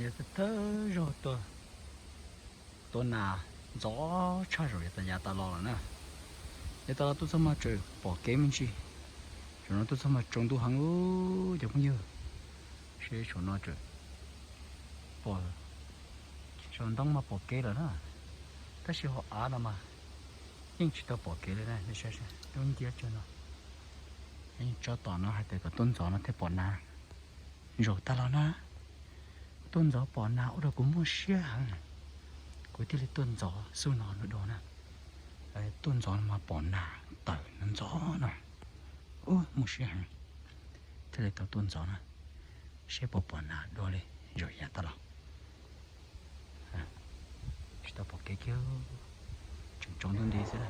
Yog thawj zaug tuaj tua nas ntxov tshaj zaum yav tas los lawm na. Yav tas los tuaj txog mas tseem pom kev me ntsis, zaum no tuaj txog mas tsaus ntuj heev cov phooj ywg. Seb zaum no tseem pom, tsaus ntuj mas pom kev lawm na, tab sis hauv av no mas yeej tsis tau pom kev li na. Nej saib, lub ntiab tsag no, yeej tsob tom no hais tias kom tuaj ntxov no thiaj pom nas. Zaum tas los na, tuaj ntxov pom nas ua rau kuv muaj siab heev, kuv thiaj li tuaj ntxov xub no dua na. Tuaj ntxov no mas pom nas tawm ntxov no, ub, muaj siab heev, thiaj li tau tuaj ntxov na, seb puas pom nas dua li zaum yav tas los. Tsis tau pom kev kiag, tseem tsaus ntuj nti xwb na.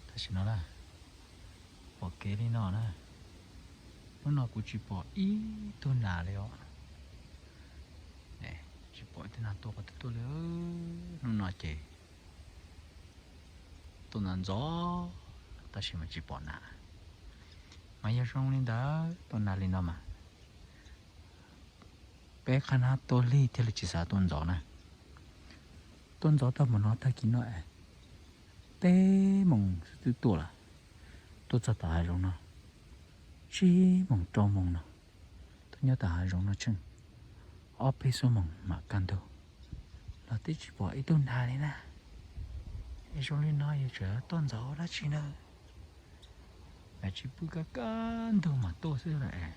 Tam sim no na, pom kev li no na, hnub no kuv tsis pom ib tug nas li os. Tsis pom ib tug nas tuaj qhov twg tuaj li. Hnub no ces tuaj ntxov ntxov, tab sis mas tsis pom nas. Mas yog zoo li ntawd tuaj nas li no mas peb qhab nab tuaj lig thiaj li tsis xav tuaj ntxov na. Tuaj ntxov tag mus no tag kis no es peb moos xwb twb tuaj lawm. Tuaj txog tom hav zoov no tsib moos rau moos no, tuaj nyob tom hav zoov no tsheej ob peb xuab moos mam kaj ntug los twb tsis pom ib tug nas li na. Es zoo li no yus tseem tuaj ntxov dab tsi na? Mas tsis pw kaj kaj ntug mas tuaj xwb las.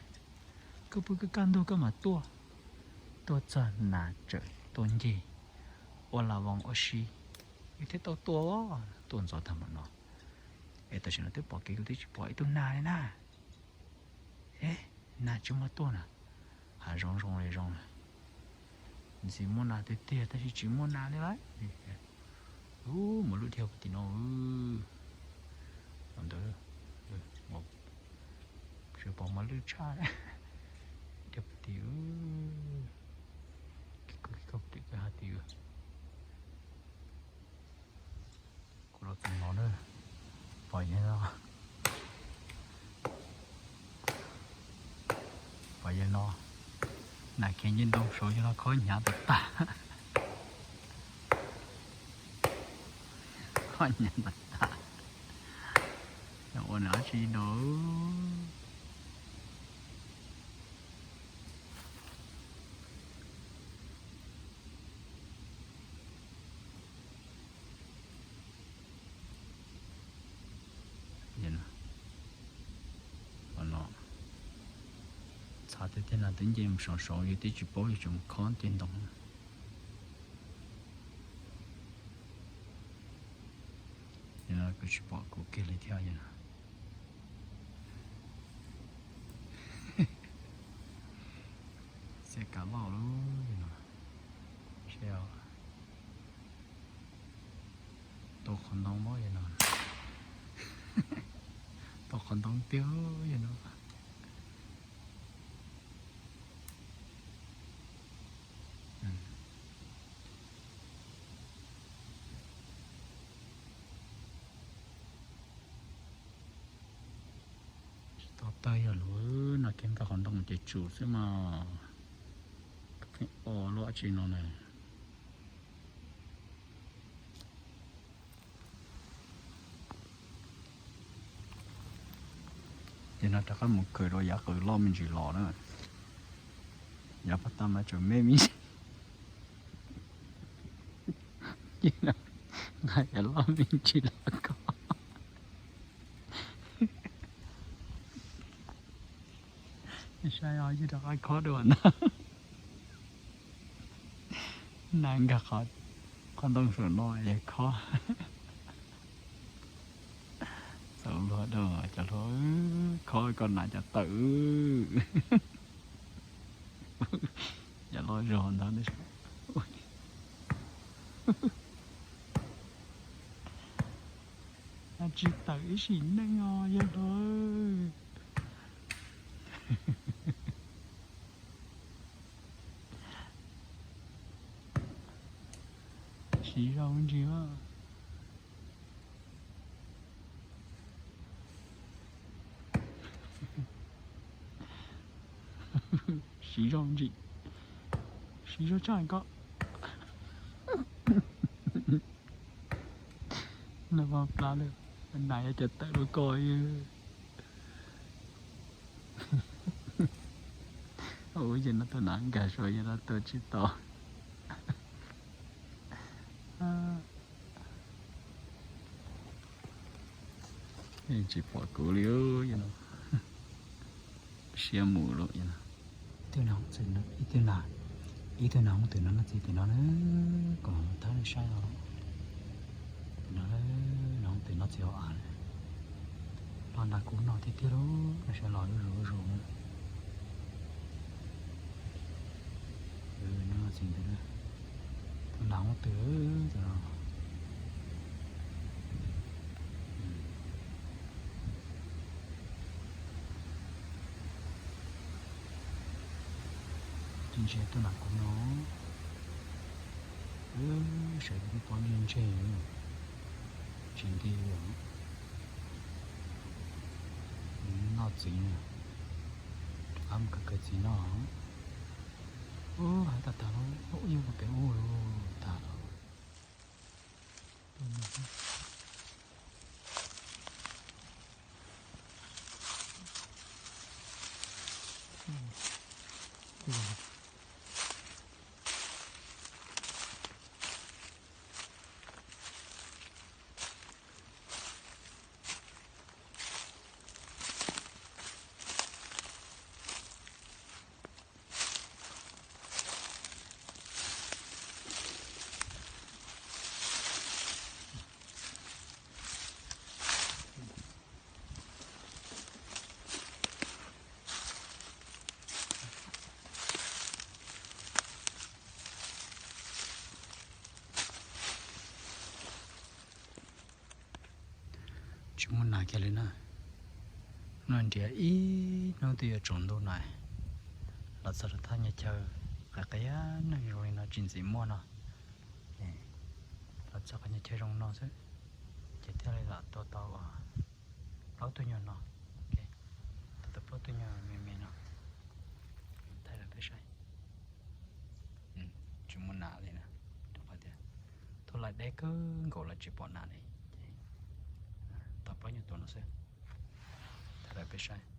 Koj pw kaj kaj ntug koj mam tuaj, tuaj txog nas tseem tuaj ncig ua la voos ua si, yus thiaj tau tuaj, tuaj ntxov tag mus no. Es tam sim no twb pom kev kuv twb tsis pom ib tug nas li na. Nas tsis muaj tuaj na. Hav zoov zoo li zoo na, ntxim muaj nas tiag tiag tab sis tsis muaj nas li lawm. Ub, muaj lub dhia puag tim no. Ntawd, tsis pom mas lwj tshaj. Dhia puag tim, tim hais tias kuv los txog no na, pom yog no, pom yog no, nas khiav nce ntoo saud yog no khob hnyav tas tas, khob hnyav tas tas, ua nws dab tsi no. Txhav tiag tiag no twb nce mus saud saud yus twb tsis paub yus tseem mus khob nce ntoo. Kuv tsis pom kuv kiag li thiab. Xiab kav loj lub no, seb tau qhov ntoo no, tau qhov ntoo tiag no. Tsis tau tawg yog lub no, kiag nkag qhov ntoo ces tsum xwb mas. Pheej o luaj tsi no na. Ces no rov qab mus khaws dua yav qws loj me ntsis los na. Yav pag tas mas tseem me me ntsis. Ces no nqa yav loj me ntsis los khob. Saib os, yeej rov qab khob dua na. Nas nkag qhov ntoo saum no es khob. Txaus luag dua cov hluas, khob koj nas cov tawm. Cov loj zog ntawd, tsis tawm ib sim neej os yawg hluas. Siv zog ntsis mas. Siv zog ntsis. Zoo tshaj ko. Noj plab lawm, nas yuav cov tawm lub ko. Ua ces no tuaj nas nkag suab, yog no tuaj tsis tau. Tsis pom kuv li, siab mus lawm. Ib tug nas, ib tug nas, ib tug nas hoob twm no noj txiv tim no na, kom thab nej saib os. Tim no, nas hoob twm noj txiv hauv av na. Los nrog kuv noj tiag tiag lauj, noj sawv los zuj zus zuj zus. Noj txiv ntawd, tus nas hoob twm tus no. Ntsia tus nas kuv no, sawv tib pob ntse ntse, tsis nti li. Noj txiv, rov qab mus kaw kaw txiv noj. Ub, hais tag tag lawm, ub, ib ua pem ub lawm tag lawm. Tsis muaj nas kiag li na. No nrhiav ib hnub twb yuav tsaus ntuj na, los txog rau thaj nyaj chaw qias qias neeg zoo li no tsis ntxim muaj no. Los txog qhov nyaj chaw zoo no xwb, ces thiaj li lam tua tau plaub tug nyuag no. Tua tau plaub tug nyuag me me no, thaij rau peb saib. Tsis muaj nas li na, rau qhov tias thaum lawv deb kawg nkaus lawv tsis pom nas li. Tau plaub nyuag tus no xwb, thaij rau peb saib.